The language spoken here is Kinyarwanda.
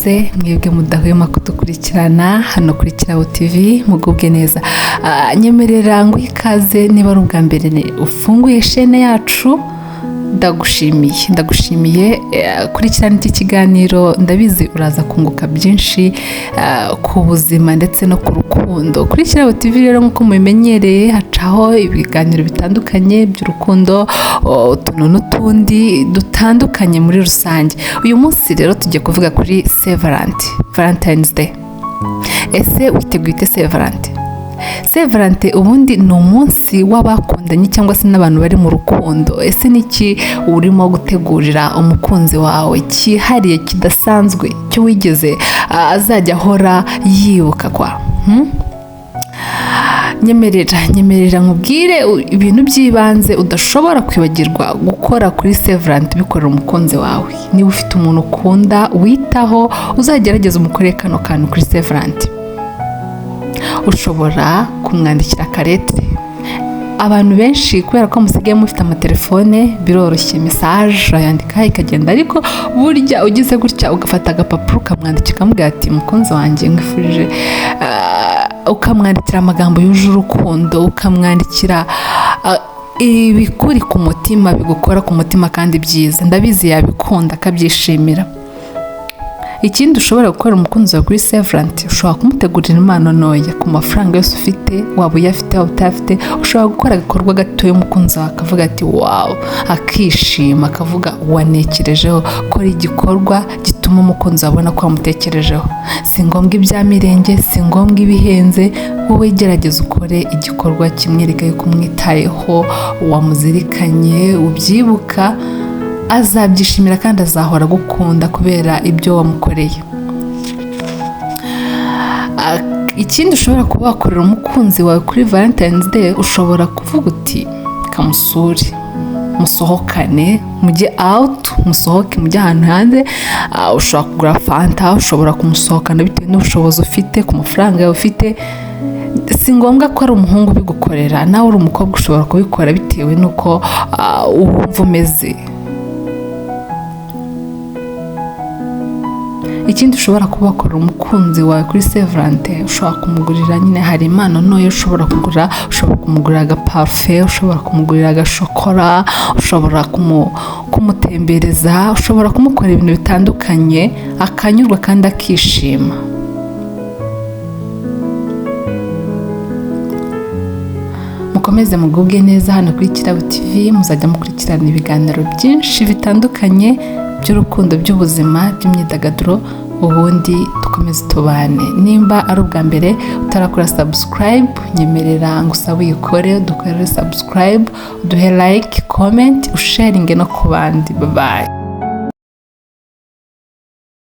Ikaze mwebwe mudahwema kudukurikirana hano kuri Kirabo TV, mugubwe neza. Nyemerera ngo ikaze niba ari ubwa mbere ufunguye shene yacu, ndagushimiye kurikirana iki kiganiro. Ndabizi uraza kunguka byinshi ku buzima ndetse no ku rukundo. Kuri Kirabo TV rero, nk'uko mubimenyereye, hacaho ibiganiro bitandukanye by'urukundo, utuntu n'utundi dutandukanye muri rusange. Uyu munsi rero tugiye kuvuga kuri Saint Valentin, Valentine's Day. Ese witeguye ute Saint Valentin? Saint Valentin ubundi ni umunsi w'abakundanye cyangwa se n'abantu bari mu rukundo. Ese niki urimo gutegurira umukunzi wawe cyihariye, kidasanzwe, cyo wigeze azajya ahora yibuka kwa? Nyemerera nkubwire ibintu by'ibanze udashobora kwibagirwa gukora kuri Saint Valentin bikorera umukunzi wawe. Niba ufite umuntu ukunda witaho, uzagerageza umukorere kano kantu kuri Saint Valentin. Ushobora kumwandikira akaretere. Abantu benshi kubera ko musigaye mufite amatelefone biroroshye, message urayandika ikagenda, ariko burya ugize gutya ugafata agapapuro ukamwandikira ukamubwira ati mukunzi wanjye nkwifurije, ukamwandikira amagambo yuje urukundo, ukamwandikira ibikuri ku mutima, bigukora ku mutima kandi byiza, ndabizi yabikunda akabyishimira. Ikindi ushobora gukora umukunzi wawe kuri Saint Valentin, ushobora kumutegurira impano ntoya ku mafaranga yose ufite, waba uyafite waba utayafite. Ushobora gukora agakorwa gatoya umukunzi wawe akavuga ati wow, akishima, akavuga wanekerejeho. Kora igikorwa gituma umukunzi wawe abona ko wamutekerejeho. Si ngombwa ibya mirenge, si ngombwa ibihenze, wowe gerageza ukore igikorwa kimwereka yuko umwitayeho, wamuzirikanye, ubyibuka, azabyishimira kandi azahora agukunda kubera ibyo wamukoreye. Ikindi ushobora kuba wakorera umukunzi wawe kuri Valentine's Day, ushobora kuvuga uti kamusure, musohokane, mujye out, musohoke mujye ahantu hanze. Ushobora kugura fanta, ushobora kumusohokana bitewe n'ubushobozi ufite, ku mafaranga yawe ufite. Si ngombwa ko ari umuhungu ubigukorera, nawe uri umukobwa ushobora kubikora bitewe n'uko wumva umeze. Ikindi ushobora kuba wakorera umukunzi wawe kuri Saint Valentin, ushobora kumugurira nyine, hari impano ntoya ushobora kugura, ushobora kumugurira agaparufe, ushobora kumugurira agashokora, ushobora kumutembereza, ushobora kumukorera ibintu bitandukanye akanyurwa kandi akishima. Mukomeze mugubwe neza hano kuri Kirabo TV, muzajya mukurikirana ibiganiro byinshi bitandukanye by'urukundo, by'ubuzima, by'imyidagaduro, ubundi dukomeze tubane. Nimba ari ubwa mbere utarakora subscribe, nyemerera ngo usabe uyikore, dukorere subscribe, uduhe like, comment, usharinge no ku bandi. Bye bye.